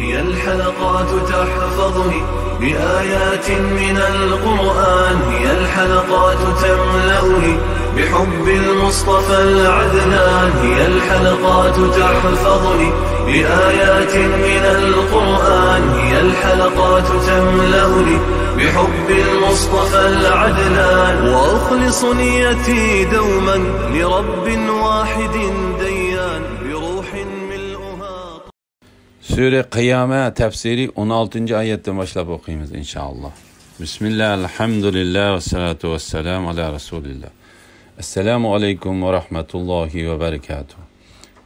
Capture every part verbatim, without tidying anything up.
هي الحلقات تحفظني بآيات من القرآن، هي الحلقات تملأني بحب المصطفى العدنان، هي الحلقات تحفظني بآيات من القرآن، هي الحلقات تملأني بحب المصطفى العدنان، وأخلص نيتي دوما لرب واحد ديان، بروح ملؤها سۈرە قىيامە تەپسىرى ئون ئالتىنچى ئايەتتىن باشلاپ ئوقۇيمىز، ئىنشائاللا. بىسمىللا، ئەلھەمدۇلىللا، ۋەسسالاتۇ ۋەسسالامۇ ئەلا رەسۇلىللا. ئەسسالامۇ ئەلەيكۇم ۋە رەھمەتۇللاھى ۋە بەرىكاتۇھ.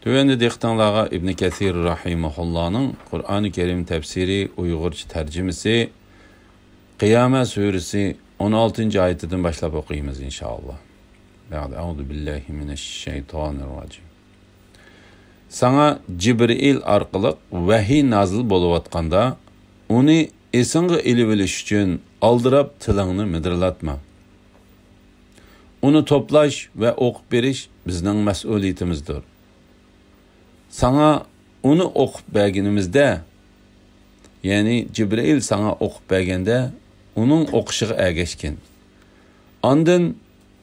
تۆۋەندە دىققىتىڭلارغا ئىبنى كەسىر رەھىمەھۇللانىڭ قۇرئانى كەرىم تەپسىرى ئۇيغۇرچە تەرجىمىسى، قىيامە سۈرىسى ئون ئالتىنچى ئايىتىدىن باشلاپ ئوقۇيمىز، ئىنشائاللا. بەئدە، ئەئۇزۇ بىللاھى مىنەششەيتانىرراجىم. ساڭا جىبرىئىل ئارقىلىق ۋەھىي نازىل بولۇۋاتقاندا، ئۇنى ئېسىڭغا ئېلىۋېلىش ئۈچۈن ئالدىراپ تىلىڭنى مىدىرلاتما. ئۇنى توپلاش ۋە ئوقۇپ بېرىش بىزنىڭ مەسئۇلىيىتىمىزدۇر. ساڭا ئۇنى ئوقۇپ بەرگىنىمىزدە، يەنى جىبرىئىل ساڭا ئوقۇپ بەرگەندە، ئۇنىڭ ئوقۇشىغا ئەگەشكىن. ئاندىن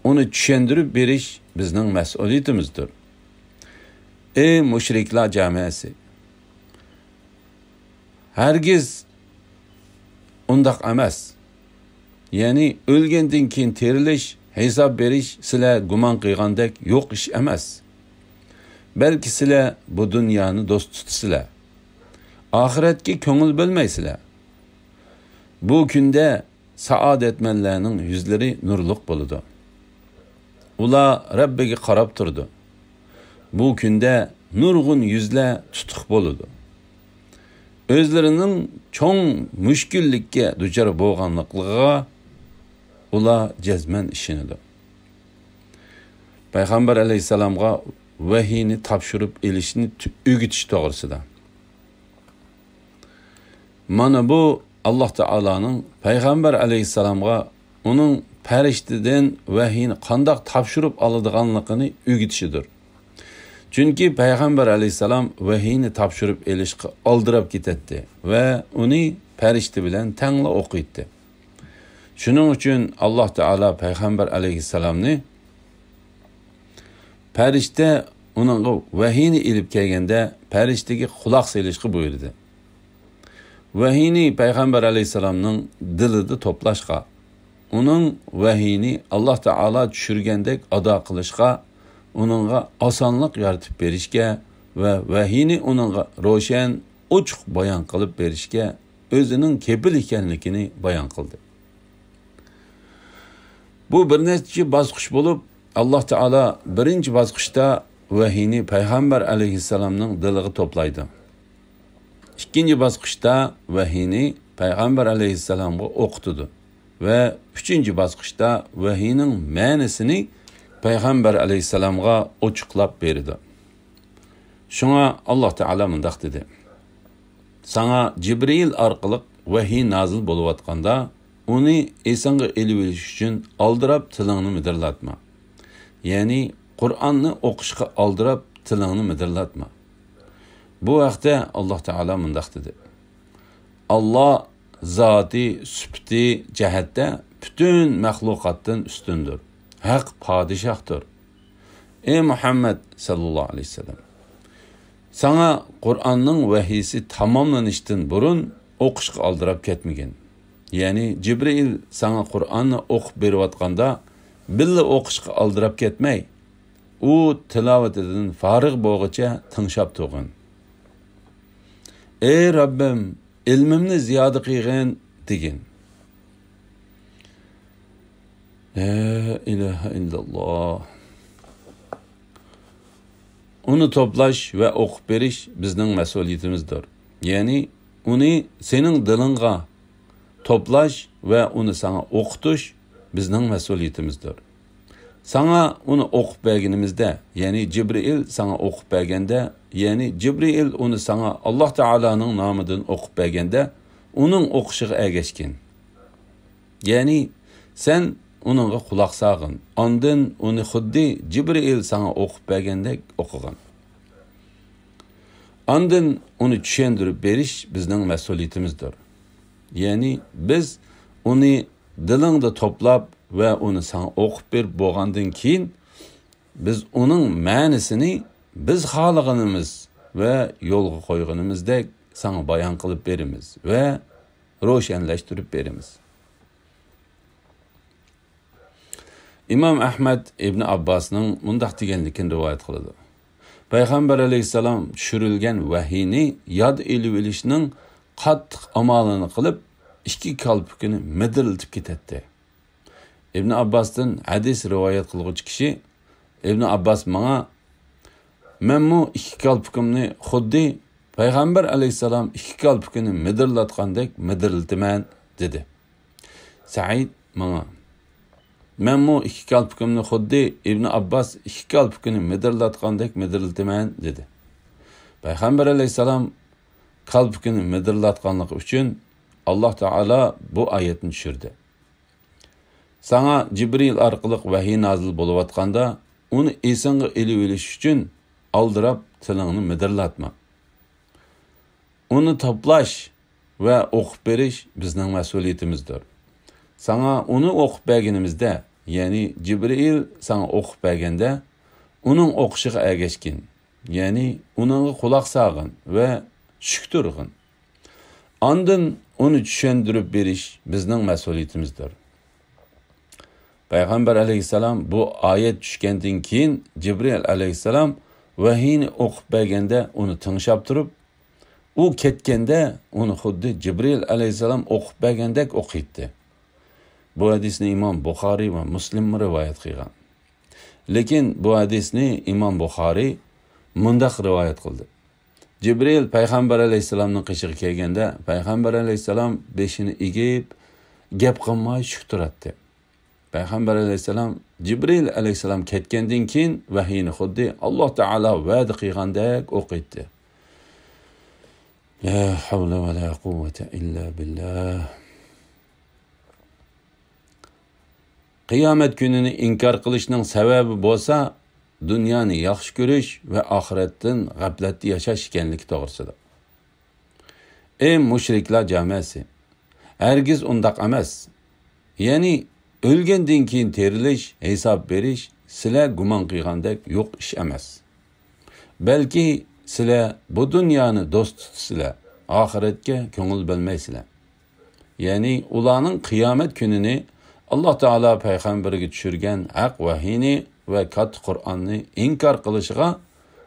ئۇنى چۈشەندۈرۈپ بېرىش بىزنىڭ مەسئۇلىيىتىمىزدۇر. ئەي مۇشرىكلار جامائەسى! ھەرگىز ئۇنداق ئەمەس. يەنى ئۆلگەندىن كېيىن تىرىلىش، ھېساب بېرىش سىلەر گۇمان قىلغاندەك يوق ئىش ئەمەس. بەلكى سىلەر بۇ دۇنيانى دوست تۇتىسىلەر. ئاخىرەتكە كۆڭۈل بۆلمەيسىلەر. بۇ كۈندە سائادەتمەنلەرنىڭ يۈزلىرى نۇرلۇق بولىدۇ. ئۇلار رەببىگە قاراپ تۇرىدۇ. بۇ كۈندە نۇرغۇن يۈزلەر تۇتۇق بولىدۇ. ئۆزلىرىنىڭ چوڭ مۈشكۈللۈككە دۇچار بولغانلىقىغا ئۇلار جەزمەن ئىشىنىدۇ. پەيغەمبەر ئەلەيھىسسالامغا ۋەھىينى تاپشۇرۇپ ئېلىشنى تۈ-، ئۆگىتىش توغرىسىدا. مانا بۇ ئاللاھ تائالانىڭ پەيغەمبەر ئەلەيھىسسالامغا ئۇنىڭ پەرىشتىدىن ۋەھىينى قانداق تاپشۇرۇپ ئالىدىغانلىقىنى ئۆگىتىشىدۇر. چۈنكى پەيغەمبەر ئەلەيھىسسالام ۋەھىينى تاپشۇرۇپ ئېلىشقا ئالدىراپ كېتەتتى ۋە ئۇنى پەرىشتە بىلەن تەڭلا ئوقۇيتتى. شۇنىڭ ئۈچۈن ئاللاھ تائالا پەيغەمبەر ئەلەيھىسسالامنى پەرىشتە ئۇنىڭغا ۋەھىينى ئېلىپ كەلگەندە، پەرىشتىگە قۇلاق سېلىشقا بۇيرۇدى. ۋەھىينى پەيغەمبەر ئەلەيھىسسالامنىڭ دىلىدا توپلاشقا، ئۇنىڭ ۋەھىينى ئاللاھ تائالا چۈشۈرگەندەك ئادا قىلىشقا، ئۇنىڭغا ئاسانلىق يارىتىپ بېرىشكە ۋە ۋەھىينى ئۇنىڭغا روشەن، ئوچۇق بايان قىلىپ بېرىشكە ئۆزىنىڭ كېپىل ئىكەنلىكىنى بايان قىلدى. بۇ بىر نەچچە باسقۇچ بولۇپ، ئاللاھ تائالا بىرىنچى باسقۇچتا ۋەھىينى پەيغەمبەر ئەلەيھىسسالامنىڭ دىلىغا توپلايدۇ. ئىككىنچى باسقۇچتا ۋەھىينى پەيغەمبەر ئەلەيھىسسالامغا ئوقۇتىدۇ ۋە ئۈچىنچى باسقۇچتا ۋەھىينىڭ مەنىسىنى پەيغەمبەر ئەلەيھىسسالامغا ئوچۇقلاپ بېرىدۇ. شۇڭا ئاللاھ تائالا مۇنداق دېدى: ساڭا جىبرىئىل ئارقىلىق ۋەھىي نازىل بولۇۋاتقاندا، ئۇنى ئېسىڭگە ئېلىۋېلىش ئۈچۈن ئالدىراپ تىلىڭنى مىدىرلاتما. يەنى قۇرئاننى ئوقۇشقا ئالدىراپ تىلىڭنى مىدىرلاتما. بۇ ھەقتە ئاللاھ تائالا مۇنداق دېدى: ئاللاھ زاتى، سۈپىتى جەھەتتە پۈتۈن مەخلۇقاتتىن ئۈستۈندۇر. ھەق پادىشاھتۇر. ئەي مۇھەممەد ساللاللاھۇ ئەلەيھى ۋەسەللەم! ساڭا قۇرئاننىڭ ۋەھىيسى تاماملىنىشتىن بۇرۇن ئوقۇشقا ئالدىراپ كەتمىگىن. يەنى جىبرىئىل ساڭا قۇرئاننى ئوقۇپ بېرىۋاتقاندا بىللە ئوقۇشقا ئالدىراپ كەتمەي، ئۇ تىلاۋىتىدىن فارىغ بولغۇچە تىڭشاپ تۇرغىن. ئەي رەببىم، ئىلمىمنى زىيادە قىلغىن دېگىن. لا ئىلاھە ئىللاللاھ. ئۇنى توپلاش ۋە ئوقۇپ بېرىش بىزنىڭ مەسئۇلىيىتىمىزدۇر. يەنى ئۇنى سېنىڭ دىلىڭغا توپلاش ۋە ئۇنى ساڭا ئوقۇتۇش بىزنىڭ مەسئۇلىيىتىمىزدۇر. ساڭا ئۇنى ئوقۇپ بەرگىنىمىزدە، يەنى جىبرىئىل ساڭا ئوقۇپ بەرگەندە، يەنى جىبرىئىل ئۇنى ساڭا ئاللاھ تائالانىڭ نامىدىن ئوقۇپ بەرگەندە، ئۇنىڭ ئوقۇشىغا ئەگەشكىن. يەنى سەن ئۇنىڭغا قۇلاق سالغىن، ئاندىن ئۇنى خۇددى جىبرىئىل ساڭا ئوقۇپ بەرگەندەك ئوقۇغىن. ئاندىن ئۇنى چۈشەندۈرۈپ بېرىش بىزنىڭ مەسئۇلىيىتىمىزدۇر. يەنى بىز ئۇنى دىلىڭدا توپلاپ ۋە ئۇنى ساڭا ئوقۇپ بېرىپ بولغاندىن كېيىن، بىز ئۇنىڭ مەنىسىنى بىز خالىغىنىمىز ۋە يولغا قويغىنىمىزدەك ساڭا بايان قىلىپ بېرىمىز ۋە روشەنلەشتۈرۈپ بېرىمىز. ئىمام ئەھمەد ئىبن ئابباسنىڭ مۇنداق دېگەنلىكىنى رىۋايەت قىلىدۇ: پەيغەمبەر ئەلەيھىسسالام چۈشۈرۈلگەن ۋەھىينى ياد ئېلىۋېلىشنىڭ قاتتىق ئامالىنى قىلىپ، ئىككى كالپۇكىنى مىدىرلىتىپ كېتەتتى. ئىبن ئابباستىن ھەدىس رىۋايەت قىلغۇچى كىشى ئىبن ئابباس ماڭا، مەنمۇ ئىككى كالپۇكۇمنى خۇددى پەيغەمبەر ئەلەيھىسسالام ئىككى كالپۇكىنى مىدىرلاتقاندەك مىدىرلىتىمەن، دېدى. سەئىد ماڭا، مەنمۇ ئىككى كالپۇكۇمنى خۇددى ئىبن ئابباس ئىككى كالپۇكىنى مىدىرلاتقاندەك مىدىرلىتىمەن، دېدى. پەيغەمبەر ئەلەيھىسسالام كالپۇكىنى مىدىرلاتقانلىقى ئۈچۈن، ئاللاھ تائالا بۇ ئايەتنى چۈشۈردى: ساڭا جىبرىئىل ئارقىلىق ۋەھىي نازىل بولۇۋاتقاندا، ئۇنى ئېسىڭغا ئېلىۋېلىش ئۈچۈن ئالدىراپ تىلىڭنى مىدىرلاتما. ئۇنى توپلاش ۋە ئوقۇپ بېرىش بىزنىڭ مەسئۇلىيىتىمىزدۇر. ساڭا ئۇنى ئوقۇپ بەرگىنىمىزدە، يەنى جىبرىئىل ساڭا ئوقۇپ بەرگەندە، ئۇنىڭ ئوقۇشىغا ئەگەشكىن، يەنى ئۇنىڭغا قۇلاق سالغىن ۋە چۈشكە تۇرغىن. ئاندىن ئۇنى چۈشەندۈرۈپ بېرىش بىزنىڭ مەسئۇلىيىتىمىزدۇر. پەيغەمبەر ئەلەيھىسسالام بۇ ئايەت چۈشكەندىن كېيىن، جىبرىئىل ئەلەيھىسسالام ۋەھىينى ئوقۇپ بەرگەندە ئۇنى تىڭشاپ تۇرۇپ، ئۇ كەتكەندە ئۇنى خۇددى جىبرىئىل ئەلەيھىسسالام ئوقۇپ بەرگەندەك ئوقۇيتتى. بۇ ھەدىسنى ئىمام بۇخارىي ۋە مۇسلىممۇ رىۋايەت قىلغان. لېكىن بۇ ھەدىسنى ئىمام بۇخارىي مۇنداق رىۋايەت قىلدى: جىبرىئىل پەيغەمبەر ئەلەيھىسسالامنىڭ قېشىغا كەلگەندە، پەيغەمبەر ئەلەيھىسسالام بېشىنى ئېگىپ، گەپ قىلماي چۈشۈپ تۇراتتى. پەيغەمبەر ئەلەيھىسسالام جىبرىئىل ئەلەيھىسسالام كەتكەندىن كېيىن ۋەھىينى خۇددى ئاللاھ تائالا ۋەدە قىلغاندەك ئوقۇيتتى. لا ھەۋلە ۋە لا قۇۋۋەتە ئىللا بىللاھ. قىيامەت كۈنىنى ئىنكار قىلىشنىڭ سەۋەبى بولسا، دۇنيانى ياخشى كۆرۈش ۋە ئاخىرەتتىن غەپلەتتە ياشاش ئىكەنلىكى توغرىسىدا. ئەي مۇشرىكلار جامەسى! ھەرگىز ئۇنداق ئەمەس. يەنى ئۆلگەندىن كېيىن تىرىلىش، ھېساب بېرىش سىلەر گۇمان قىلغاندەك يوق ئىش ئەمەس. بەلكى سىلەر بۇ دۇنيانى دوست تۇتىسىلەر، ئاخىرەتكە كۆڭۈل بۆلمەيسىلەر. يەنى ئۇلارنىڭ قىيامەت كۈنىنى، ئاللاھ تائالا پەيغەمبىرىگە چۈشۈرگەن ھەق ۋەھىينى ۋە كاتتا قۇرئاننى ئىنكار قىلىشىغا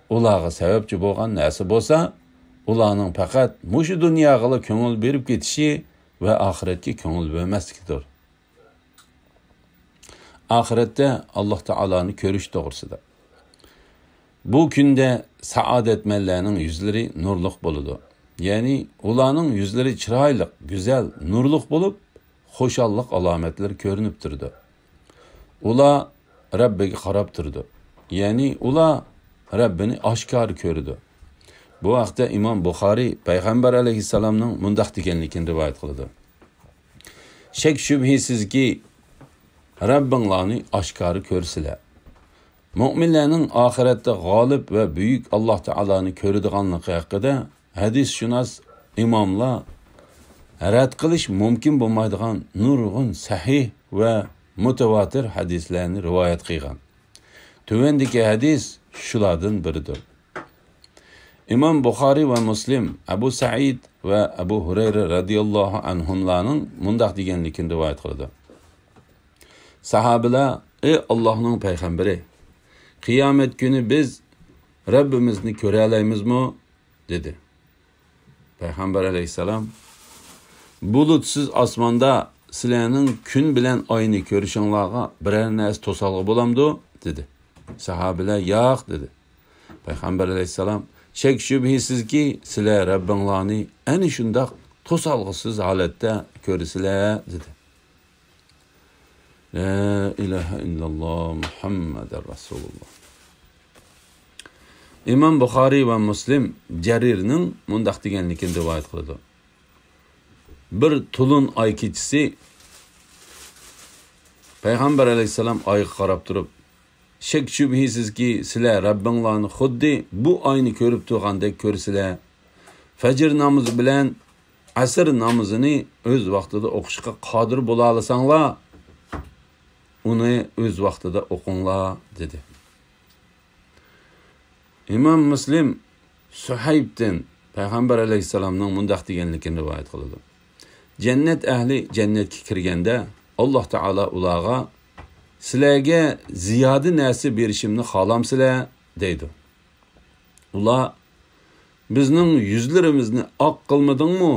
ئۇلارغا سەۋەبچى بولغان نەرسە بولسا، ئۇلارنىڭ پەقەت مۇشۇ دۇنياغىلا كۆڭۈل بېرىپ كېتىشى ۋە ئاخىرەتكە كۆڭۈل بۆلمەسلىكىدۇر. ئاخىرەتتە ئاللاھ تائالانى كۆرۈش توغرىسىدا. بۇ كۈندە سائادەتمەنلەرنىڭ يۈزلىرى نۇرلۇق بولىدۇ. يەنى ئۇلارنىڭ يۈزلىرى چىرايلىق، گۈزەل، نۇرلۇق بولۇپ، خۇشاللىق ئالامەتلىرى كۆرۈنۈپ تۇرىدۇ. ئۇلار رەببىگە قاراپ تۇرىدۇ. يەنى ئۇلار رەببىنى ئاشكارا كۆرىدۇ. بۇ ھەقتە ئىمام بۇخارىي پەيغەمبەر ئەلەيھىسسالامنىڭ مۇنداق دېگەنلىكىنى رىۋايەت قىلىدۇ: شەك-شۈبھىسىزكى، رەببىڭلارنى ئاشكارا كۆرىسىلەر. مۆمىنلەرنىڭ ئاخىرەتتە غالىب ۋە بۈيۈك ئاللاھ تائالانى كۆرىدىغانلىقى ھەققىدە ھەدىسشۇناس ئىماملار رەت قىلىش مۇمكىن بولمايدىغان نۇرغۇن سەھىھ ۋە مۇتەۋاتىر ھەدىسلەرنى رىۋايەت قىلغان. تۆۋەندىكى ھەدىس شۇلاردىن بىرىدۇر. ئىمام بۇخارىي ۋە مۇسلىم ئەبۇ سەئىد ۋە ئەبۇ ھۇرەيرە رەزىياللاھۇ ئەنھۇملارنىڭ مۇنداق دېگەنلىكىنى رىۋايەت قىلىدۇ. ساھابىلەر: ئەي ئاللاھنىڭ پەيغەمبىرى، قىيامەت كۈنى بىز رەببىمىزنى كۆرەلەيمىزمۇ؟ دېدى. پەيغەمبەر ئەلەيھىسسالام: بۇلۇتسىز ئاسماندا سىلەرنىڭ كۈن بىلەن ئاينى كۆرۈشۈڭلارغا بىرەر نەرسە توسالغۇ بولامدۇ؟ دېدى. ساھابىلەر: ياق، دېدى. پەيغەمبەر ئەلەيھىسسالام: شەك-شۈبھىسىزكى، سىلەر رەببىڭلارنى ئەنە شۇنداق توسالغۇسىز ھالەتتە كۆرىسىلەر، دېدى. لا ئىلاھە ئىللاللاھ مۇھەممەدۇر رەسۇلۇللاھ. ئىمام بۇخارىي ۋە مۇسلىم جەرىرنىڭ مۇنداق دېگەنلىكىنى رىۋايەت قىلىدۇ. بىر تولۇن ئاي كېچىسى پەيغەمبەر ئەلەيھىسسالام ئايغا قاراپ تۇرۇپ، شەك-شۈبھىسىزكى، سىلەر رەببىڭلارنى خۇددى بۇ ئاينى كۆرۈپ تۇرغاندەك كۆرىسىلەر. پەجر نامىزى بىلەن ئەسىر نامىزىنى ئۆز ۋاقتىدا ئوقۇشقا قادىر بولالىساڭلار، ئۇنى ئۆز ۋاقتىدا ئوقۇڭلار، دېدى. ئىمام مۇسلىم سۇھەيبتىن پەيغەمبەر ئەلەيھىسسالامنىڭ مۇنداق دېگەنلىكىنى رىۋايەت قىلىدۇ. جەننەت ئەھلى جەننەتكە كىرگەندە، ئاللاھ تائالا ئۇلارغا، سىلەرگە زىيادە نەرسە بېرىشىمنى خالامسىلەر؟ دەيدۇ. ئۇلار، بىزنىڭ يۈزلىرىمىزنى ئاق قىلمىدىڭمۇ؟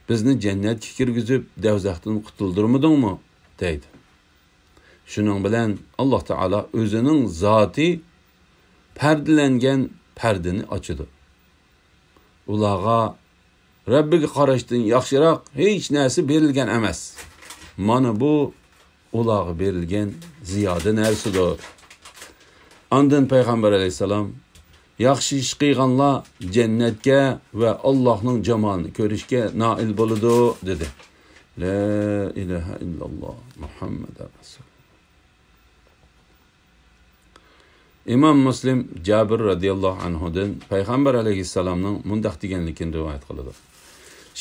بىزنى جەننەتكە كىرگۈزۈپ، دوزاختىن قۇتۇلدۇرمىدىڭمۇ؟ دەيدۇ. شۇنىڭ بىلەن ئاللاھ تائالا ئۆزىنىڭ زاتى پەردىلەنگەن پەردىنى ئاچىدۇ. ئۇلارغا رەببىگە قاراشتىن ياخشىراق ھېچ نەرسە بېرىلگەن ئەمەس. مانا بۇ ئۇلارغا بېرىلگەن زىيادە نەرسىدۇر. ئاندىن پەيغەمبەر ئەلەيھىسسالام، ياخشى ئىش قىلغانلار جەننەتكە ۋە ئاللاھنىڭ جامالىنى كۆرۈشكە نائىل بولىدۇ، دېدى. لا ئىلاھە ئىللاللاھ، مۇھەممەدۇر رەسۇل. ئىمام مۇسلىم جابىر رەزىياللاھۇ ئەنھۇدىن پەيغەمبەر ئەلەيھىسسالامنىڭ مۇنداق دېگەنلىكىنى رىۋايەت قىلىدۇ.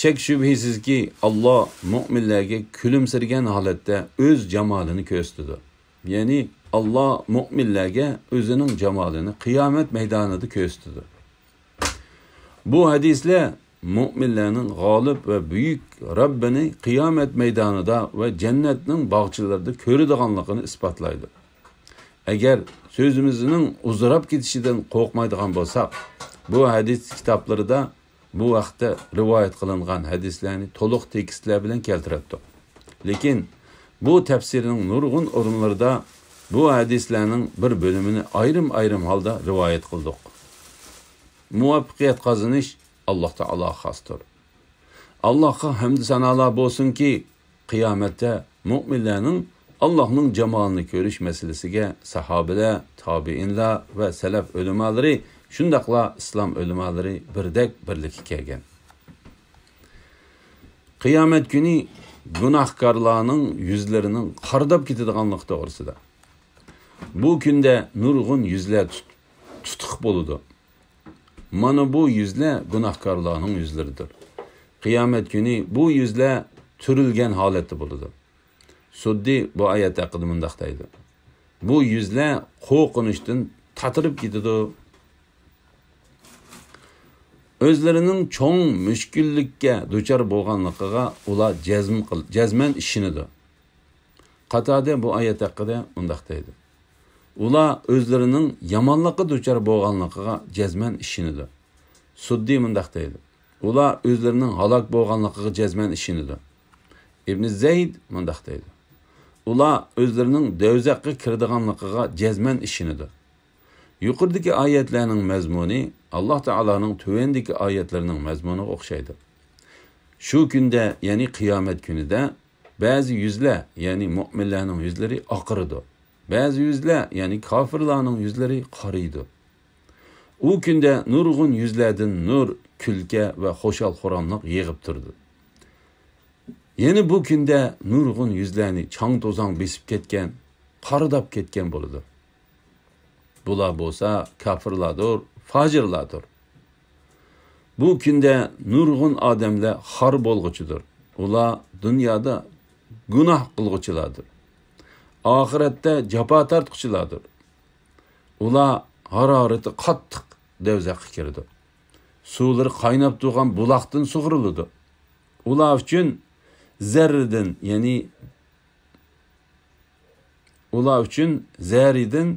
شەك-شۈبھىسىزكى، ئاللاھ مۆمىنلەرگە كۈلۈمسىرىگەن ھالەتتە ئۆز جامالىنى كۆرسىتىدۇ. يەنى ئاللاھ مۆمىنلەرگە ئۆزىنىڭ جامالىنى قىيامەت مەيدانىدا كۆرسىتىدۇ. بۇ ھەدىسلەر مۆمىنلەرنىڭ غالىب ۋە بۈيۈك رەببىنى قىيامەت مەيدانىدا ۋە جەننەتنىڭ باغچىلىرىدا كۆرىدىغانلىقىنى ئىسپاتلايدۇ. ئەگەر سۆزىمىزنىڭ ئۇزىراپ كېتىشىدىن قورقمايدىغان بولساق، بۇ ھەدىس كىتابلىرىدا بۇ ھەقتە رىۋايەت قىلىنغان ھەدىسلەرنى تولۇق تېكىستلەر بىلەن كەلتۈرەتتۇق. لېكىن بۇ تەپسىرنىڭ نۇرغۇن ئورۇنلىرىدا بۇ ھەدىسلەرنىڭ بىر بۆلۈمىنى ئايرىم-ئايرىم ھالدا رىۋايەت قىلدۇق. مۇۋەپپەقىيەت قازىنىش ئاللاھ تائالاغا خاستۇر. ئاللاھقا ھەمدۇ سانالار بولسۇنكى، قىيامەتتە مۆمىنلەرنىڭ ئاللاھنىڭ جامالىنى كۆرۈش مەسىلىسىگە ساھابىلەر، تابىئىنلار ۋە سەلەف ئۆلىمالىرى، شۇنداقلا ئىسلام ئۆلىمالىرى بىردەك بىرلىككە كەلگەن. قىيامەت كۈنى گۇناھكارلارنىڭ يۈزلىرىنىڭ قارىداپ كېتىدىغانلىقى توغرىسىدا. بۇ كۈندە نۇرغۇن يۈزلەر تۇت-، تۇتۇق بولىدۇ. مانا بۇ يۈزلەر گۇناھكارلارنىڭ يۈزلىرىدۇر. قىيامەت كۈنى بۇ يۈزلەر تۈرۈلگەن ھالەتتە بولىدۇ. سۇددى بۇ ئايەت ھەققىدە مۇنداق دەيدۇ: بۇ يۈزلەر قورقۇنچتىن تاتىرىپ كېتىدۇ. ئۆزلىرىنىڭ چوڭ مۈشكۈللۈككە دۇچار بولغانلىقىغا ئۇلار جەزم قىل-، جەزمەن ئىشىنىدۇ. قاتادە بۇ ئايەت ھەققىدە مۇنداق دەيدۇ: ئۇلار ئۆزلىرىنىڭ يامانلىققا دۇچار بولغانلىقىغا جەزمەن ئىشىنىدۇ. سۇددى مۇنداق دەيدۇ: ئۇلار ئۆزلىرىنىڭ ھالاك بولغانلىقىغا جەزمەن ئىشىنىدۇ. ئىبنى زەيد مۇنداق دەيدۇ: ئۇلار ئۆزلىرىنىڭ دوزاخقا كىرىدىغانلىقىغا جەزمەن ئىشىنىدۇ. يۇقىرىدىكى ئايەتلەرنىڭ مەزمۇنى ئاللاھ تائالانىڭ تۆۋەندىكى ئايەتلىرىنىڭ مەزمۇنىغا ئوخشايدۇ. شۇ كۈندە، يەنى قىيامەت كۈنىدە، بەزى يۈزلەر، يەنى مۆمىنلەرنىڭ يۈزلىرى ئاقىرىدۇ. بەزى يۈزلەر، يەنى كاپىرلارنىڭ يۈزلىرى قارىيدۇ. ئۇ كۈندە نۇرغۇن يۈزلەردىن نۇر، كۈلكە ۋە خۇشال-خۇراملىق يېغىپ تۇرىدۇ. يەنە بۇ كۈندە نۇرغۇن يۈزلەرنى چاڭ-توزان بېسىپ كەتكەن، قارىداپ كەتكەن بولىدۇ. بۇلار بولسا كاپىرلاردۇر، پاجىرلاردۇر. بۇ كۈندە نۇرغۇن ئادەملەر خار بولغۇچىدۇر. ئۇلار دۇنيادا گۇناھ قىلغۇچىلاردۇر. ئاخىرەتتە جاپا تارتقۇچىلاردۇر. ئۇلار ھارارىتى قاتتىق دوزاخقا كىرىدۇ. سۇلىرى قايناپ تۇرغان بۇلاقتىن سۇغۇرۇلىدۇ. ئۇلار ئۈچۈن زەررىدىن، يەنى ئۇلار ئۈچۈن زەرىدىن،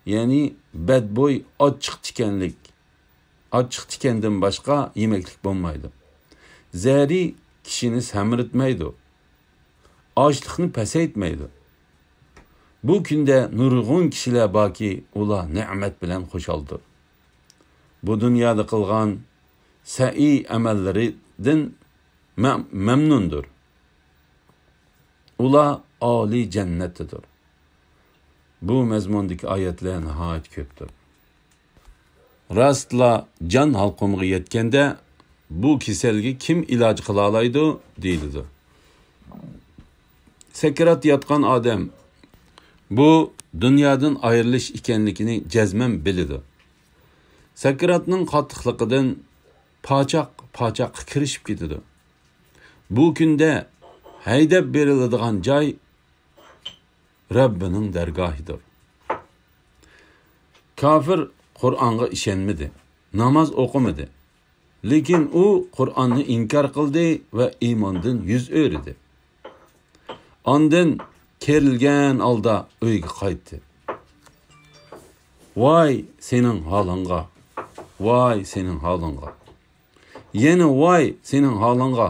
يەنى بەدبوي ئاچچىق تىكەنلىك، ئاچچىق تىكەندىن باشقا يېمەكلىك بولمايدۇ. زەرى كىشىنى سەمرىتمەيدۇ، ئاچلىقنى پەسەيتمەيدۇ. بۇ كۈندە نۇرغۇن كىشىلەر باركى، ئۇلار نېمەت بىلەن خۇشالدۇر. بۇ دۇنيادا قىلغان سەئى ئەمەللىرىدىن مەم-، مەمنۇندۇر. ئۇلار ئالىي جەننەتتىدۇر. بۇ مەزمۇندىكى ئايەتلەر ناھايىتى كۆپتۇر. راستلا جان ھالقۇمىغا يەتكەندە، بۇ كېسەلگە كىم ئىلاج قىلالايدۇ؟ دېيىلىدۇ. سەكرات ياتقان ئادەم بۇ دۇنيادىن ئايرىلىش ئىكەنلىكىنى جەزمەن بىلىدۇ. سەكراتنىڭ قاتتىقلىقىدىن پاچاق-پاچاققا كىرىشىپ كېتىدۇ. بۇ كۈندە ھەيدەپ بېرىلىدىغان جاي رەببىنىڭ دەرگاھىدۇر. كاپىر قۇرئانغا ئىشەنمىدى، ناماز ئوقۇمىدى. لېكىن ئۇ قۇرئاننى ئىنكار قىلدى ۋە ئىماندىن يۈز ئۆرۈدى. ئاندىن كېرىلگەن ھالدا ئۆيىگە قايتتى. ۋاي سېنىڭ ھالىڭغا، ۋاي سېنىڭ ھالىڭغا. يەنە ۋاي سېنىڭ ھالىڭغا،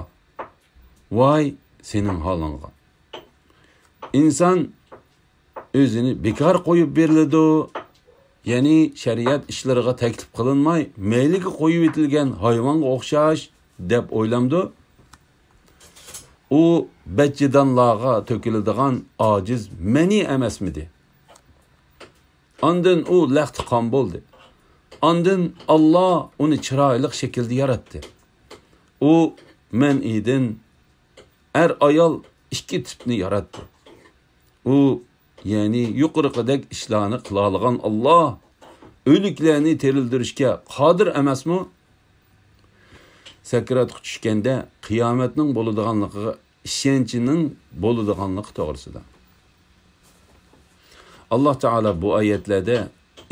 ۋاي سېنىڭ ھالىڭغا. ئىنسان ئۆزىنى بىكار قويۇپ بېرىلىدۇ، يەنى شەرىئەت ئىشلىرىغا تەكلىپ قىلىنماي، مەيلىگە قويۇۋېتىلگەن ھايۋانغا ئوخشاش، دەپ ئويلامدۇ؟ ئۇ بەتجىدانلارغا تۆكۈلىدىغان ئاجىز مەنى ئەمەسمىدى؟ ئاندىن ئۇ لەختە قان بولدى. ئاندىن ئاللا ئۇنى چىرايلىق شەكىلدە ياراتتى. ئۇ مەنئىدىن ئەر-ئايال ئىككى تىپنى ياراتتى. ئۇ، يەنى يۇقىرىقىدەك ئىشلارنى قىلالىغان ئاللا ئۆلۈكلەرنى تىرىلدۈرۈشكە قادىر ئەمەسمۇ؟ سەكراتقا چۈشكەندە قىيامەتنىڭ بولىدىغانلىقىغا ئىشەنچىنىڭ بولىدىغانلىقى توغرىسىدا. ئاللا تائالا بۇ ئايەتلەردە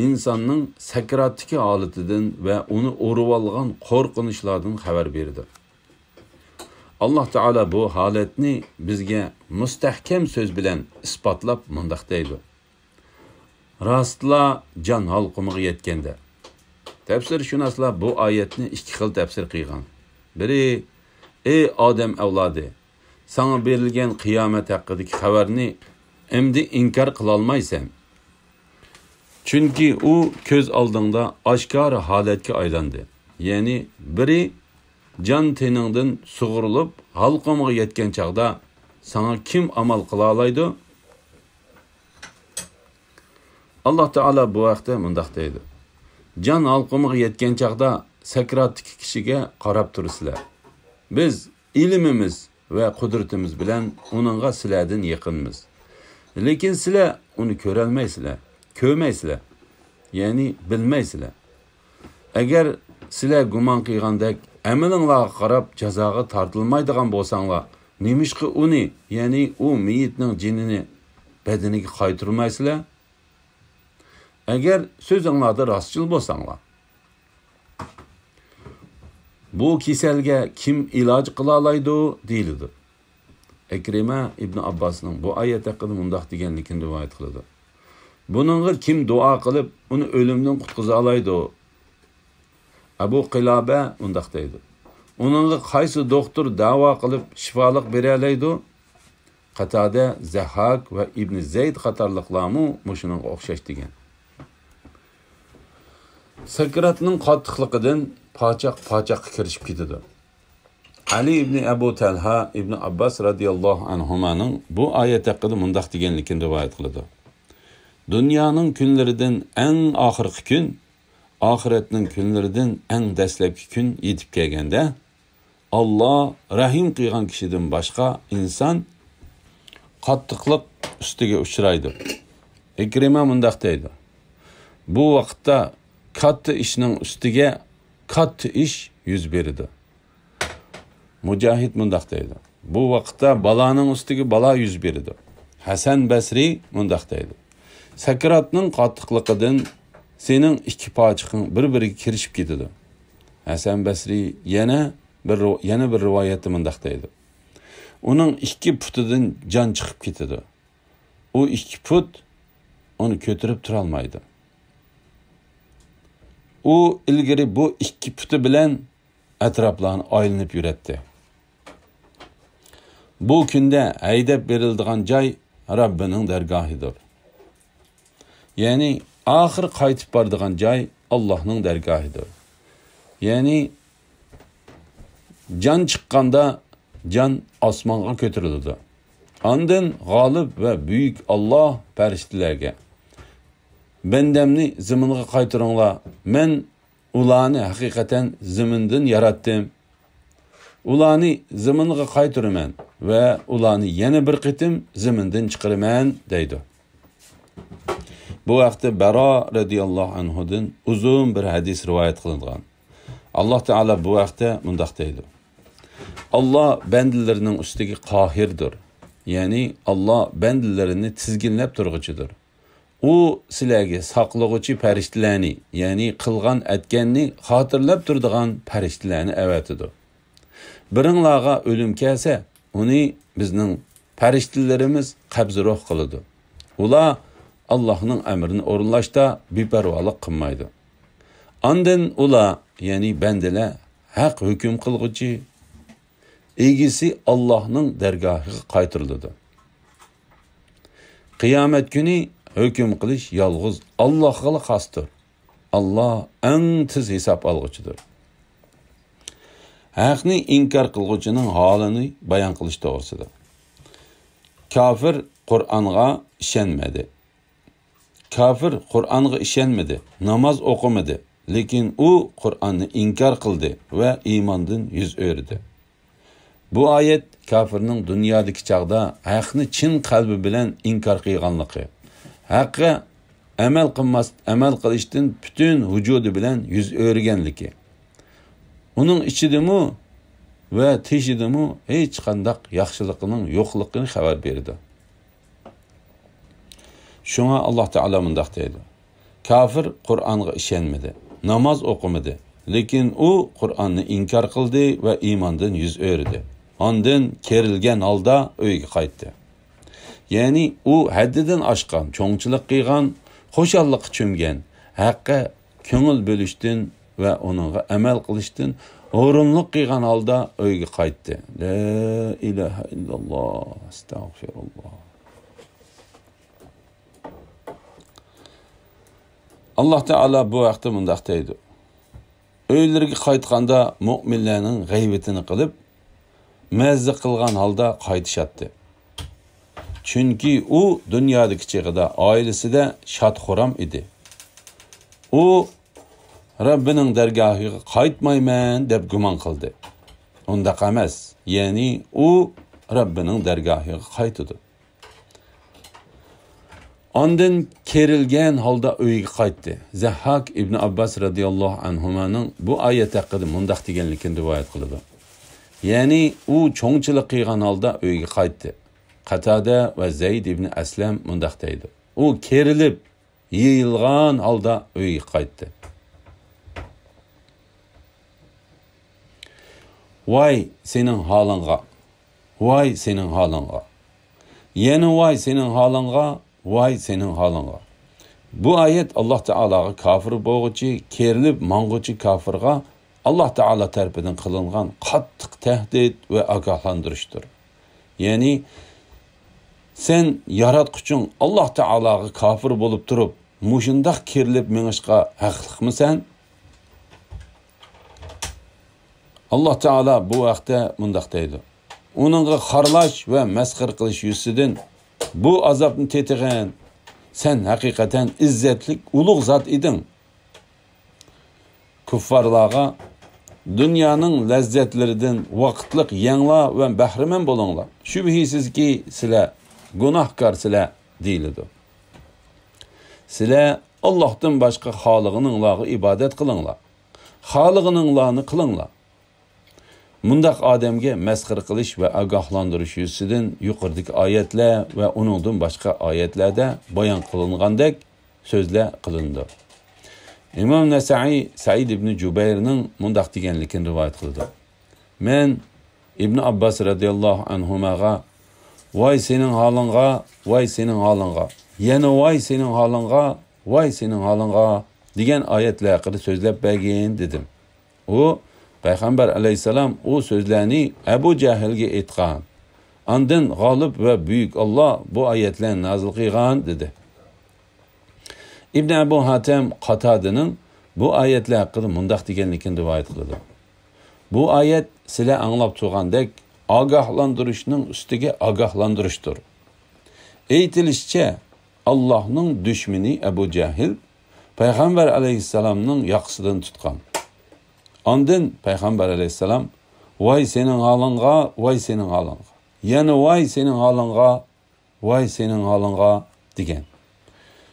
ئىنساننىڭ سەكراتتىكى ھالىتىدىن ۋە ئۇنى ئورىۋالغان قورقۇنچلاردىن خەۋەر بېرىدۇ. ئاللا تائالا بۇ ھالەتنى بىزگە مۇستەھكەم سۆز بىلەن ئىسپاتلاپ مۇنداق دەيدۇ: راستلا جان ھالقۇمىغا يەتكەندە. تەپسىرشۇناسلار بۇ ئايەتنى ئىككى خىل تەپسىر قىلغان. بىرى، ئەي ئادەم ئەۋلادى، ساڭا بېرىلگەن قىيامەت ھەققىدىكى خەۋەرنى ئەمدى ئىنكار قىلالمايسەن. چۈنكى ئۇ كۆز ئالدىڭدا ئاشكارا ھالەتكە ئايلاندى. يەنى بىرى جان تېنىڭدىن سۇغۇرۇلۇپ ھالقۇمىغا يەتكەن چاغدا ساڭا كىم ئامال قىلالايدۇ؟ ئاللا تائالا بۇ ھەقتە مۇنداق دەيدۇ: جان ھالقۇمىغا يەتكەن چاغدا سەكراتتىكى كىشىگە قاراپ تۇرىسىلەر. بىز ئىلمىمىز ۋە قۇدرىتىمىز بىلەن ئۇنىڭغا سىلەردىن يېقىنمىز. لېكىن سىلەر ئۇنى كۆرەلمەيسىلەر، كۆرمەيسىلەر، يەنى بىلمەيسىلەر. ئەگەر سىلەر گۇمان قىلغاندەك ئەمىلىڭلارغا قاراپ جازاغا تارتىلمايدىغان بولساڭلار، نېمىشقا ئۇنى، يەنى ئۇ مېيىتنىڭ جېنىنى بەدىنىگە قايتۇرمايسىلەر؟ ئەگەر سۆزۈڭلاردا راستچىل بولساڭلار. بۇ كېسەلگە كىم ئىلاج قىلالايدۇ؟ دېيىلىدۇ. ئىكرىمە ئىبنى ئابباسنىڭ بۇ ئايەت ھەققىدە مۇنداق دېگەنلىكىنى رىۋايەت قىلىدۇ: بۇنىڭغا كىم دۇئا قىلىپ، ئۇنى ئۆلۈمدىن قۇتقۇزالايدۇ؟ ئەبۇ قىلابە مۇنداق دەيدۇ: ئۇنىڭغا قايسى دوختۇر دەۋا قىلىپ، شىپالىق بېرەلەيدۇ؟ قاتادە، زەھھاك ۋە ئىبنى زەيد قاتارلىقلارمۇ مۇشۇنىڭغا ئوخشاش دېگەن. سەكراتنىڭ قاتتىقلىقىدىن پاچاق-پاچاققا كىرىشىپ كېتىدۇ. ئەلى ئىبنى ئەبۇ تەلھا ئىبنى ئابباس رەزىياللاھۇ ئەنھۇمانىڭ بۇ ئايەت ھەققىدە مۇنداق دېگەنلىكىنى رىۋايەت قىلىدۇ: دۇنيانىڭ كۈنلىرىدىن ئەڭ ئاخىرقى كۈن، ئاخىرەتنىڭ كۈنلىرىدىن ئەڭ دەسلەپكى كۈن يېتىپ كەلگەندە، ئاللا رەھىم قىلغان كىشىدىن باشقا ئىنسان قاتتىقلىق ئۈستىگە ئۇچرايدۇ. ئىكرىمە مۇنداق دەيدۇ: بۇ ۋاقىتتا كاتتا ئىشنىڭ ئۈستىگە كاتتا ئىش يۈز بېرىدۇ. مۇجاھىد مۇنداق دەيدۇ: بۇ ۋاقىتتا بالانىڭ ئۈستىگە بالا يۈز بېرىدۇ. ھەسەن بەسرى مۇنداق دەيدۇ: سەكراتنىڭ قاتتىقلىقىدىن سېنىڭ ئىككى پاچىقىڭ بىر-بىرىگە كىرىشىپ كېتىدۇ. ھەسەن بەسرى يەنە بىر، يەنە بىر رىۋايەتتە مۇنداق دەيدۇ: ئۇنىڭ ئىككى پۇتىدىن جان چىقىپ كېتىدۇ. ئۇ ئىككى پۇت ئۇنى كۆتۈرۈپ تۇرالمايدۇ. ئۇ ئىلگىرى بۇ ئىككى پۇتى بىلەن ئەتراپلارنى ئايلىنىپ يۈرەتتى. بۇ كۈندە ھەيدەپ بېرىلىدىغان جاي رەببىنىڭ دەرگاھىدۇر. يەنى ئاخىر قايتىپ بارىدىغان جاي ئاللاھنىڭ دەرگاھىدۇر. يەنى جان چىققاندا جان ئاسمانغا كۆتۈرۈلىدۇ. ئاندىن غالىب ۋە بۈيۈك ئاللاھ پەرىشتىلەرگە: بەندەمنى زېمىنغا قايتۇرۇڭلار، مەن ئۇلارنى ھەقىقەتەن زېمىندىن ياراتتىم. ئۇلارنى زېمىنغا قايتۇرىمەن ۋە ئۇلارنى يەنە بىر قېتىم زېمىندىن چىقىرىمەن، دەيدۇ. بۇ ھەقتە بەرا رەزىياللاھۇ ئەنھۇدىن ئۇزۇن بىر ھەدىس رىۋايەت قىلىنغان. ئاللاھ تائالا بۇ ھەقتە مۇنداق دەيدۇ: ئاللاھ بەندىلىرىنىڭ ئۈستىگە قاھىردۇر. يەنى ئاللاھ بەندىلىرىنى تىزگىنلەپ تۇرغۇچىدۇر. ئۇ سىلەرگە ساقلىغۇچى پەرىشتىلەرنى، يەنى قىلغان ئەتكەننى خاتىرىلەپ تۇرىدىغان پەرىشتىلەرنى ئەۋەتىدۇ. بىرىڭلارغا ئۆلۈم كەلسە، ئۇنى بىزنىڭ پەرىشتىلىرىمىز قەبزى روھ قىلىدۇ. ئۇلار ئاللاھنىڭ ئەمرىنى ئورۇنلاشتا بىپەرۋالىق قىلمايدۇ. ئاندىن ئۇلار، يەنى بەندىلەر، ھەق ھۆكۈم قىلغۇچى، ئىگىسى ئاللاھنىڭ دەرگاھىغا قايتۇرۇلىدۇ. قىيامەت كۈنى ھۆكۈم قىلىش يالغۇز ئاللاھقىلا خاستۇر. ئاللاھ ئەڭ تېز ھېساب ئالغۇچىدۇر. ھەقنى ئىنكار قىلغۇچىنىڭ ھالىنى بايان قىلىش توغرىسىدا. كاپىر قۇرئانغا ئىشەنمىدى. كاپىر قۇرئانغا ئىشەنمىدى، ناماز ئوقۇمىدى، لېكىن ئۇ قۇرئاننى ئىنكار قىلدى ۋە ئىماندىن يۈز ئۆرۈدى. بۇ ئايەت كاپىرنىڭ دۇنيادىكى چاغدا ھەقنى چىن قەلبى بىلەن ئىنكار قىلغانلىقى، ھەققە ئەمەل قىلماس، ئەمەل قىلىشتىن پۈتۈن ۋۇجۇدى بىلەن يۈز ئۆرۈگەنلىكى، ئۇنىڭ ئىچىدىمۇ ۋە تېشىدىمۇ ھېچقانداق ياخشىلىقنىڭ يوقلۇقىنى خەۋەر بېرىدۇ. شۇڭا ئاللاھ تائالا مۇنداق دەيدۇ: كاپىر قۇرئانغا ئىشەنمىدى، ناماز ئوقۇمىدى، لېكىن ئۇ قۇرئاننى ئىنكار قىلدى ۋە ئىماندىن يۈز ئۆرۈدى. ئاندىن كېرىلگەن ھالدا ئۆيىگە قايتتى. يەنى ئۇ ھەددىدىن ئاشقان، چوڭچىلىق قىلغان، خۇشاللىققا چۆمگەن، ھەققە كۆڭۈل بۆلۈشتىن ۋە ئۇنىڭغا ئەمەل قىلىشتىن ھۇرۇنلۇق قىلغان ھالدا ئۆيىگە قايتتى. لا ئىلاھە ئىللاللاھ، ئەستەغفىرۇللاھ. ئاللاھ تائالا بۇ ھەقتە مۇنداق دەيدۇ: ئۆيلىرىگە قايتقاندا مۆمىنلەرنىڭ غەيۋىتىنى قىلىپ، مەززە قىلغان ھالدا قايتىشاتتى. چۈنكى ئۇ دۇنيادىكى چېغىدا ئائىلىسىدە شاد-خۇرام ئىدى. ئۇ رەببىنىڭ دەرگاھىغا قايتمايمەن دەپ گۇمان قىلدى. ئۇنداق ئەمەس، يەنى ئۇ رەببىنىڭ دەرگاھىغا قايتىدۇ. ئاندىن كېرىلگەن ھالدا ئۆيىگە قايتتى. زەھھاك ئىبن ئابباس رەزىياللاھۇ ئەنھۇمانىڭ بۇ ئايەت ھەققىدە مۇنداق دېگەنلىكىنى رىۋايەت قىلىدۇ. يەنى ئۇ چوڭچىلىق قىلغان ھالدا ئۆيىگە قايتتى. قاتادە ۋە زەيد ئىبن ئەسلەم مۇنداق دەيدۇ: ئۇ كېرىلىپ، يېيىلغان ھالدا ئۆيىگە قايتتى. ۋاي سېنىڭ ھالىڭغا! ۋاي سېنىڭ ھالىڭغا! يەنە ۋاي سېنىڭ ھالىڭغا! ۋاي سېنىڭ ھالىڭغا! بۇ ئايەت ئاللاھ تائالاغا كاپىر بولغۇچى، كېرىلىپ ماڭغۇچى كاپىرغا ئاللاھ تائالا تەرىپىدىن قىلىنغان قاتتىق تەھدىت ۋە ئاگاھلاندۇرۇشتۇر. يەنى، سەن ياراتقۇچىڭ ئاللاھ تائالاغا كاپىر بولۇپ تۇرۇپ، مۇشۇنداق كېرىلىپ مېڭىشقا ھەقلىقمىسەن؟ ئاللاھ تائالا بۇ ھەقتە مۇنداق دەيدۇ: ئۇنىڭغا خارلاش ۋە مەسخىرە قىلىش يۈزىسىدىن بۇ ئازابنى تېتىغىن. سەن ھەقىقەتەن ئىززەتلىك ئۇلۇغ زات ئىدىڭ. كۇففارلارغا، دۇنيانىڭ لەززەتلىرىدىن ۋاقىتلىق يەڭلار ۋە بەھرىمەن بولۇڭلار. شۈبھىسىزكى، سىلەر گۇناھكارسىلەر، دېيىلىدۇ. سىلەر ئاللاھتىن باشقا خالىغىنىڭلارغا ئىبادەت قىلىڭلار. خالىغىنىڭلارنى قىلىڭلار. مۇنداق ئادەمگە مەسخىرە قىلىش ۋە ئاگاھلاندۇرۇش يۈزىسىدىن يۇقىرىدىكى ئايەتلەر ۋە ئۇنىڭدىن باشقا ئايەتلەردە بايان قىلىنغاندەك سۆزلەر قىلىنىدۇ. ئىمام نەسائىي سەئىد ئىبنى جۇبەيرنىڭ مۇنداق دېگەنلىكىنى رىۋايەت قىلىدۇ: مەن ئىبنى ئابباس رەزىياللاھۇ ئەنھۇماغا، ۋاي سېنىڭ ھالىڭغا، ۋاي سېنىڭ ھالىڭغا، يەنە ۋاي سېنىڭ ھالىڭغا، ۋاي سېنىڭ ھالىڭغا دېگەن ئايەتلەر ھەققىدە سۆزلەپ بەرگىن، دېدىم. ئۇ، پەيغەمبەر ئەلەيھىسسالام ئۇ سۆزلەرنى ئەبۇ جەھىلگە ئېيتقان. ئاندىن غالىب ۋە بۈيۈك ئاللاھ بۇ ئايەتلەرنى نازىل قىلغان، دېدى. ئىبن ئەبۇ ھاتەم قاتادىنىڭ بۇ ئايەتلەر ھەققىدە مۇنداق دېگەنلىكىنى رىۋايەت قىلىدۇ: بۇ ئايەت سىلەر ئاڭلاپ تۇرغاندەك ئاگاھلاندۇرۇشنىڭ ئۈستىگە ئاگاھلاندۇرۇشتۇر. ئېيتىلىشىچە، ئاللاھنىڭ دۈشمىنى ئەبۇ جەھىل پەيغەمبەر ئەلەيھىسسالامنىڭ ياقىسىدىن تۇتقان. ئاندىن پەيغەمبەر ئەلەيھىسسالام، ۋاي سېنىڭ ھالىڭغا، ۋاي سېنىڭ ھالىڭغا، يەنە ۋاي سېنىڭ ھالىڭغا، ۋاي سېنىڭ ھالىڭغا دېگەن.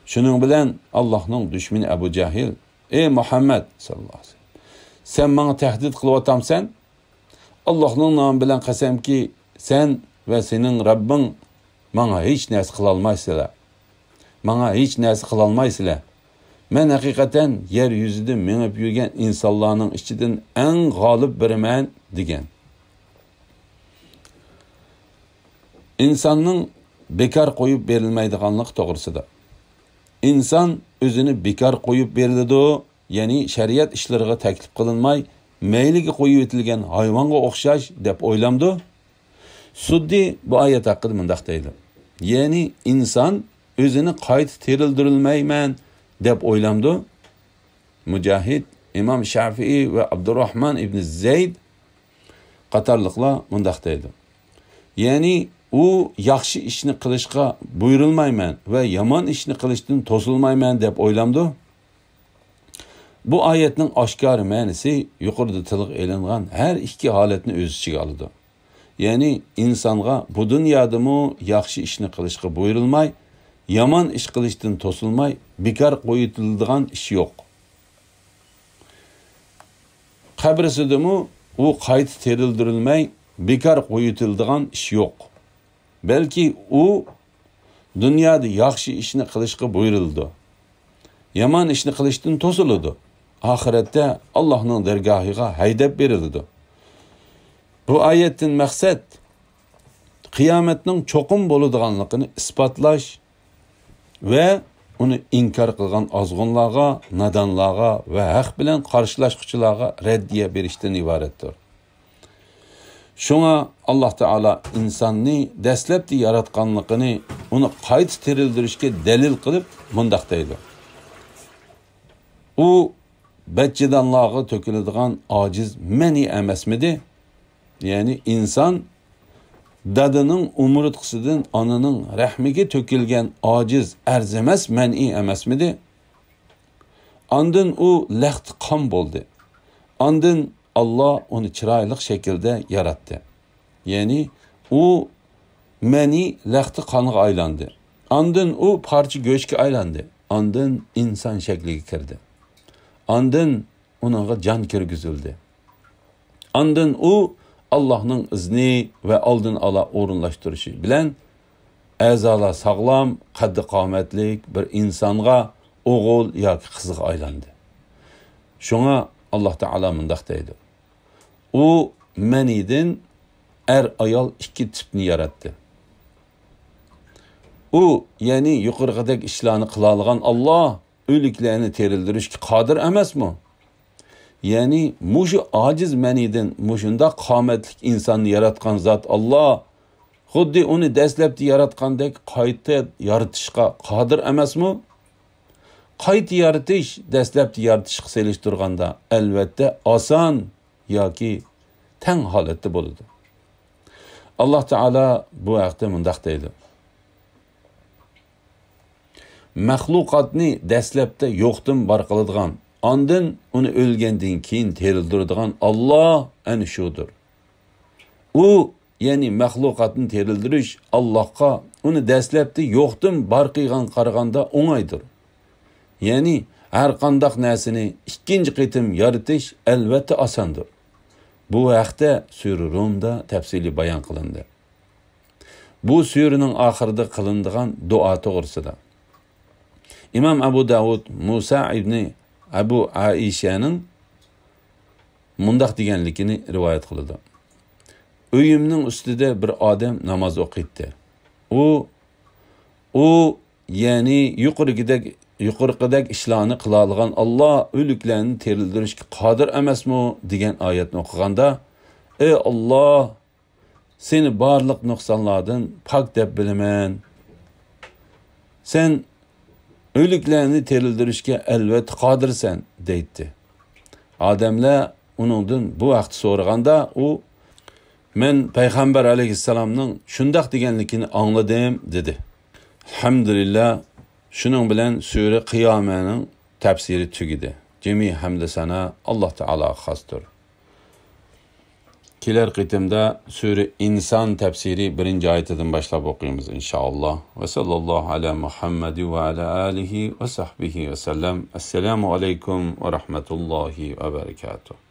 شۇنىڭ بىلەن ئاللاھنىڭ دۈشمىنى ئەبۇ جەھىل، ئەي مۇھەممەد ساللاللاھۇ ئەلەيھى ۋەسەللەم، سەن ماڭا تەھدىت قىلىۋاتامسەن؟ ئاللاھنىڭ نامى بىلەن قەسەمكى، سەن ۋە سېنىڭ رەببىڭ ماڭا ھېچ نەرسە قىلالمايسىلەر. ماڭا ھېچ نەرسە قىلالمايسىلەر. مەن ھەقىقەتەن يەر يۈزىدە مېڭىپ يۈرگەن ئىنسانلارنىڭ ئىچىدىن ئەڭ غالىب بىرىمەن، دېگەن. ئىنساننىڭ بىكار قويۇپ بېرىلمەيدىغانلىقى توغرىسىدا. ئىنسان ئۆزىنى بىكار قويۇپ بېرىلىدۇ، يەنى شەرىئەت ئىشلىرىغا تەكلىپ قىلىنماي، مەيلىگە قويۇۋېتىلگەن ھايۋانغا ئوخشاش دەپ ئويلامدۇ؟ سۇددى بۇ ئايەت ھەققىدە مۇنداق دەيدۇ، يەنى ئىنسان ئۆزىنى قايتا تىرىلدۈرۈلمەيمەن دەپ ئويلامدۇ؟ مۇجاھىد، ئىمام شەفىئى ۋە ئابدۇراھمان ئىبنى زەيد قاتارلىقلار مۇنداق دەيدۇ، يەنى ئۇ ياخشى ئىشنى قىلىشقا بۇيرۇلمايمەن ۋە يامان ئىشنى قىلىشتىن توسۇلمايمەن دەپ ئويلامدۇ؟ بۇ ئايەتنىڭ ئاشكارا مەنىسى يۇقىرىدا تىلغا ئېلىنغان ھەر ئىككى ھالەتنى ئۆز ئىچىگە ئالىدۇ. يەنى ئىنسانغا بۇ دۇنيادىمۇ ياخشى ئىشنى قىلىشقا بۇيرۇلماي، يامان ئىش قىلىشتىن توسۇلماي، بىكار قويۇۋېتىلىدىغان ئىش يوق. قەبرىسىدىمۇ ئۇ قايتا تىرىلدۈرۈلمەي، بىكار قويۇۋېتىلىدىغان ئىش يوق. بەلكى ئۇ دۇنيادا ياخشى ئىشنى قىلىشقا بۇيرۇلىدۇ. يامان ئىشنى قىلىشتىن توسۇلىدۇ. ئاخىرەتتە ئاللاھنىڭ دەرگاھىغا ھەيدەپ بېرىلىدۇ. بۇ ئايەتتىن مەقسەت قىيامەتنىڭ چوقۇم بولىدىغانلىقىنى ئىسپاتلاش ۋە ئۇنى ئىنكار قىلغان ئازغۇنلارغا، نادانلارغا ۋە ھەق بىلەن قارشىلاشقۇچىلارغا رەددىيە بېرىشتىن ئىبارەتتۇر. شۇڭا ئاللاھ تائالا ئىنساننى دەسلەپتە ياراتقانلىقىنى ئۇنى قايتا تىرىلدۈرۈشكە دەلىل قىلىپ مۇنداق دەيدۇ، ئۇ بەتجېدانلارغا تۆكۈلىدىغان ئاجىز مەنئى ئەمەسمىدى؟ يەنى ئىنسان دادىنىڭ ئومۇرتقىسىدىن ئانىنىڭ رەھمىگە تۆكۈلگەن ئاجىز، ئەرزىمەس مەنئى ئەمەسمىدى؟ ئاندىن ئۇ لەختە قان بولدى. ئاندىن ئاللاھ ئۇنى چىرايلىق شەكىلدە ياراتتى. يەنى ئۇ مەنى لەختە قانغا ئايلاندى. ئاندىن ئۇ پارچە گۆشكە ئايلاندى. ئاندىن ئىنسان شەكلىگە كىردى. ئاندىن ئۇنىڭغا جان كىرگۈزۈلدى. ئاندىن ئۇ ئاللاھنىڭ ئىزنى ۋە ئالدىن ئالا ئورۇنلاشتۇرۇشى بىلەن ئەزالار ساغلام، قەددى قامەتلىك بىر ئىنسانغا، ئوغۇل ياكى قىزغا ئايلاندى. شۇڭا ئاللاھ تائالا مۇنداق دەيدۇ، ئۇ مەنىدىن ئەر-ئايال ئىككى تىپنى ياراتتى. ئۇ، يەنى يۇقىرىقىدەك ئىشلارنى قىلالىغان ئاللاھ ئۆلۈكلەرنى تىرىلدۈرۈشكە قادىر ئەمەسمۇ؟ يەنى مۇشۇ ئاجىز مەنىدىن مۇشۇنداق قامەتلىك ئىنساننى ياراتقان زات ئاللاھ خۇددى ئۇنى دەسلەپتە ياراتقاندەك قايتا يارىتىشقا قادىر ئەمەسمۇ؟ قايتا يارىتىش دەسلەپتە يارىتىشقا سېلىشتۇرغاندا ئەلۋەتتە ئاسان ياكى تەڭ ھالەتتە بولىدۇ. ئاللاھ تائالا بۇ ھەقتە مۇنداق دەيدۇ، مەخلۇقاتنى دەسلەپتە يوقتىن بار قىلىدىغان، ئاندىن ئۇنى ئۆلگەندىن كېيىن تىرىلدۈرىدىغان ئاللاھ ئەنە شۇدۇر. ئۇ، يەنى مەخلۇقاتنى تىرىلدۈرۈش ئاللاھقا ئۇنى دەسلەپتە يوقتىن بار قىلغانغا قارىغاندا ئوڭايدۇر. يەنى ھەرقانداق نەرسىنى ئىككىنچى قېتىم يارىتىش ئەلۋەتتە ئاساندۇر. بۇ ھەقتە سۈرە رۇمدا تەپسىلىي بايان قىلىندى. بۇ سۈرىنىڭ ئاخىرىدا قىلىنىدىغان دۇئا توغرىسىدا. ئىمام ئەبۇ داۋۇد مۇسا ئىبنى ئەبۇ ئائىشەنىڭ مۇنداق دېگەنلىكىنى رىۋايەت قىلىدۇ، ئۆيۈمنىڭ ئۈستىدە بىر ئادەم ناماز ئوقۇيتتى. ئۇ، ئۇ، يەنى يۇقىرىقىدەك، يۇقىرىقىدەك ئىشلارنى قىلالىغان ئاللاھ ئۆلۈكلەرنى تىرىلدۈرۈشكە قادىر ئەمەسمۇ؟ دېگەن ئايەتنى ئوقۇغاندا، ئەي ئاللاھ، سېنى بارلىق نۇقسانلاردىن پاك دەپ بىلىمەن. سەن ئۆلۈكلەرنى تىرىلدۈرۈشكە ئەلۋەتتە قادىرسەن، دەيتتى. ئادەملەر ئۇنىڭدىن بۇ ھەقتە سورىغاندا، ئۇ، مەن پەيغەمبەر ئەلەيھىسسالامنىڭ شۇنداق دېگەنلىكىنى ئاڭلىدىم، دېدى. ئەلھەمدۇلىللا، شۇنىڭ بىلەن سۈرە قىيامەنىڭ تەپسىرى تۈگىدى. جىمى ھەمدۇ سانا ئاللاھ تائالاغا خاستۇر. كېلەر قېتىمدا سۈرە ئىنسان تەپسىرى بىرىنچى ئايىتىدىن باشلاپ ئوقۇيمىز، ئىنشائاللا. ۋە ساللاللاھۇ ئەلا مۇھەممەدى ۋە ئەلا ئالىھى ۋە سەھبىھى ۋە سەللەم. ئەسسالامۇ ئەلەيكۇم ۋە رەھمەتۇللاھى ۋە بەرىكاتۇھ.